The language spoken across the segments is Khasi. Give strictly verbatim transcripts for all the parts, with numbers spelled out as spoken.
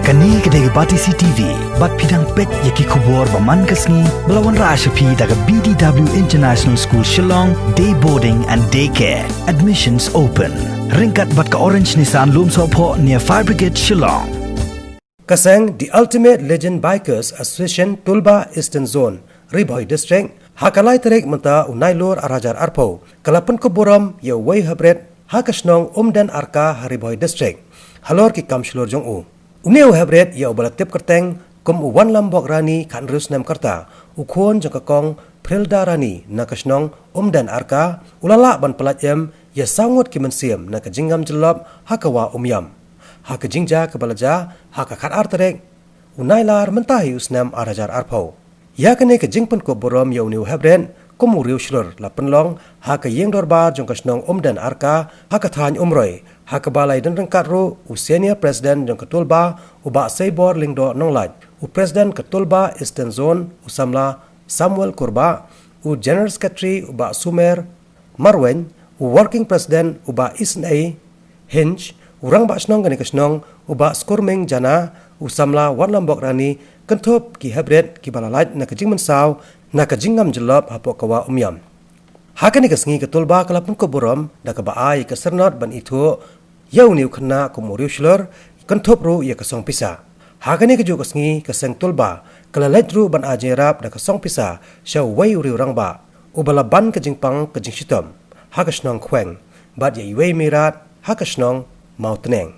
Kane ka dei ka Batesi T V, bad phi dang peit ïa ki khubor ba man ka sngi, ba la wanrah sha phi da ka B D W International School Shillong, Day Boarding and Day Care. Admissions open. Ryngkat bad ka Orange Nissan Lumsohphoh near Fire Brigade Shillong. Ka seng The Ultimate Legend Bikers Association Tulba Eastern Zone, Ri Bhoi District, ha ka lai tarik mynta u Nailur ar hajar arphew, ka la pynkup burom ïa uwei u hepbret ha ka shnong Umden Arka ha Ri Bhoi District, halor ki kam shlur jong u. Une u hepbret ïa uba la tip kyrteng kum u Wanlambok Rani khathynriew snem ka rta, u khun jong ka Kong Phrilda Rani na ka shnong Umden Arka, u la lah ban pyllait em ïa saw ngut ki mynsiem na ka jingngam jyllop ha ka Wah Umiam. Ha ka jingjia kaba la jia ha ka khatar tarik u Nailar mynta hi u snem ar hajar arphew. Ïa kane ka jingpynkup burom ïa une u hepbret kum u riewshlur la pynlong ha ka ïing dorbar jong ka shnong Umden Arka ha ka thaiñ Umroi, ha kaba la ïadon ryngkat ruh u Senior President jong ka Tulba, u Bah Seibor Lyngdoh Nonglait, u President ka Tulba Eastern Zone, u samla Samuel Kurbah, u General Secretary, u Bah Sumer Marwein, u Working President u Bah Isnei Hinch, u Rangbah Shnong kane ka shnong u Bah Skurming Jana, u samla Wanlambok Rani, kynthup ki hepbret kiba la lait na ka jingmynsaw na ka jingngam jyllop hapoh ka Wah Umiam. Ha kane ka sngi ka Tulba ka la pynkup burom da kaba ai ïa ka syrnod ban ithuh ïa une u khynnah kum u riewshlur, kynthup ruh ïa ka song pisa. Ha kane kajuh ka sngi ka seng Tulba ka la leit ruh ban ai jingïarap da ka song pisa sha uwei u riew rangbah uba la ban ka jingpang ka jingshitom ha ka shnong Khweng, bad ïa iwei i mei rat ha ka shnong Mawtneng.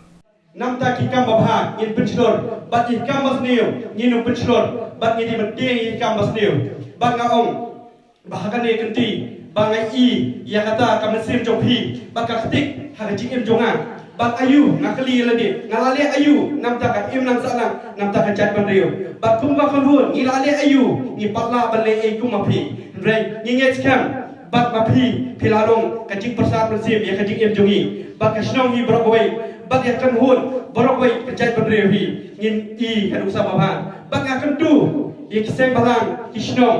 Namta ki kam babha ngin pynshlur, bad ki kam basniew ngin ym pynshlur, bad ngin ïa mynta ki kam basniew. Bad nga ong ba ha kane ka kynti ba nga i ïa kata ka mynsiem jong phi, bad ka ktik ha ka jingim jong nga. Bad aïu nga kylli ïa lade, nga la leh aïu namta ka imlang sahlang, namta ka jaitbynriew? Bad kum ka khun hun ngi la leh aïu, ngi pat lah ban leh ei kum ma phi? Hynrei ngi ngeit skhem bad ma phi, phi la long ka jingpyrsad mynsiem ïa ka jingim jong ngi, bad ka shnong hi baroh kawei, bad ïa ka khun hun baroh kawei ka jaitbynriew hi. Ngin i ka nuksa babha. Bad nga kyntu ïa ki seng balang ki shnong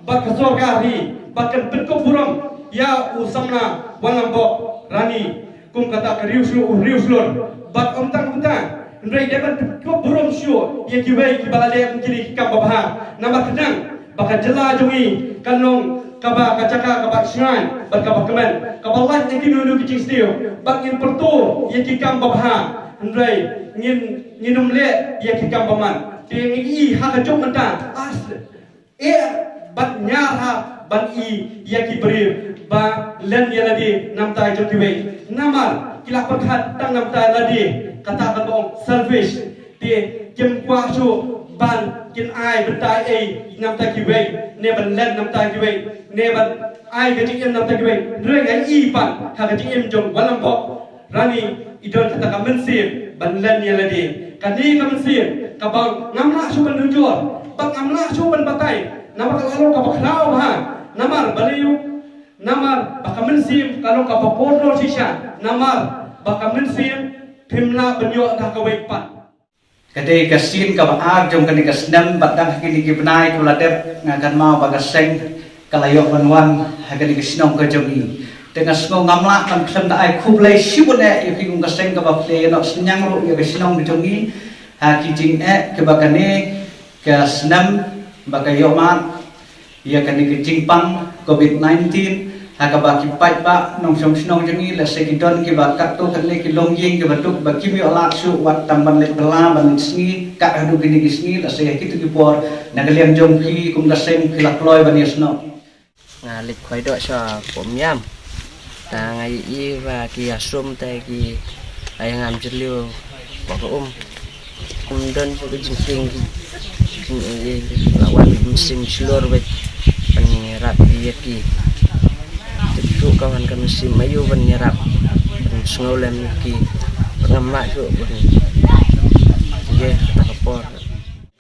bad ka sorkar hi ba kan pynkup burom ïa u samla Wanlambok Rani kum kata ka riewshlur, u riewshlur. Bad ym tang kumta, hynrei dei ban pynkup burom shuh ïa kiwei kiba la leh kum kine ki kam babha. Namar khnang ba ka jylla jong ngi kan long kaba, ka jaka kaba shngaiñ bad kaba kmen, kaba lait na kino kino ki jingsniew. Bad ngin pyrto ïa ki kam babha, hynrei ngin, ngin ym leh ïa ki kam bymman. Te ngi i ha kajuh mynta, as eh, bad ñiar ha ban i ïa ki briew ba len ïa lade namta jong kiwei. Namar ki la pyrkhat tang namta lade, kata ka ba ong selfish. Te kim kwah shuh ban kin ai bynta ei namta kiwei, ne ban len namta kiwei, ne ban ai ka jingim namta kiwei. Hynrei nga i pat ha ka jingim jong Wanlambok Rani i don kata ka mynsiem ban len ïa lade. Kane ka mynsiem kaba ngam lah shuh ban nujor bad ngam lah shuh ban batai, namar ka la long kaba khraw bha. Namar balei? Namar ba ka mynsiem ka long kaba kordor shisha. Namar ba ka mynsiem phim lah ban ïoh da kawei pat. Ka dei ka sien kaba ar jong kane ka snem, bad dang ha kine ki bnai kiba la dep nga kynmaw ba ka seng ka la ïoh ban wan ha kane ka shnong ka jong ngi. Te nga sngew ngam lah ban khlem da ai khublei shibun eh ïa phi kum ka seng kaba phi la ïeh noh synñiang ruh ïa ka shnong ka jong ngi ha ki jingeh kiba kane ka snem ba ka ïoh mad ïa kane ka jingpang covid nineteen, ha kaba ki paidbah nongshong shnong jong ngi, lehse ki don kiba katto katne ki longïing kiba duk ba kim ïoh lad shuh wat tang ban leit bylla, ban leit sngi, kat haduh kine ki sngi, lehse ha kito ki por na ka liang jong phi kum ka seng phi la kloi ban ïasnoh. Nga leit khwai doh sha Pom Ïam. Ta nga ïohi ba ki ïasum te ki ai ngam jylliew ba ka um. Ym don shuh ka jingtieng ki jingïohi, la wan mynsiem shlur bad ban ïarap ïa ki. Tip shuh ka wan ka mynsiem aïu ban ïarap, ban sngewlem ïa ki. Ngam lah shuh ban ïa kata ka por.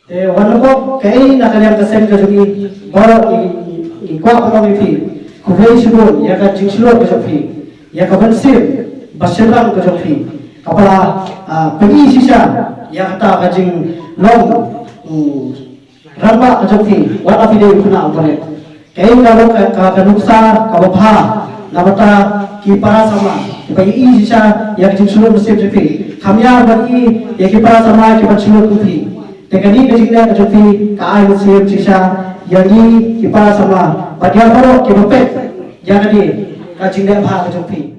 Te Wanlambok, kaei na ka liang ka seng ka jong ngi baroh ngi, ngi, ngi kwah ban ong ïa phi khublei shibun ïa ka jingshlur ka jong phi, ïa ka mynsiem ba shynrang ka jong phi, kaba la, ah, pyni shisha ïa kata ka jinglong, mm, rangbah ka jong phi wat la phi dei u khynnah uba rit. Kaei ka long ka, ka, ka nuksa kaba bha Na bynta ki para samla kiba ïohi shisha ïa ka jingshlur mynsiem jong phi. Kham ïa ban ïohi ïa ki para samla kiba shlur kum phi. Te kane ka jingleh ka jong phi ka ai mynsiem shisha ïa ngi ki para samla bad ïa baroh kiba peit ïa kane ka jingleh bha ka jong phi.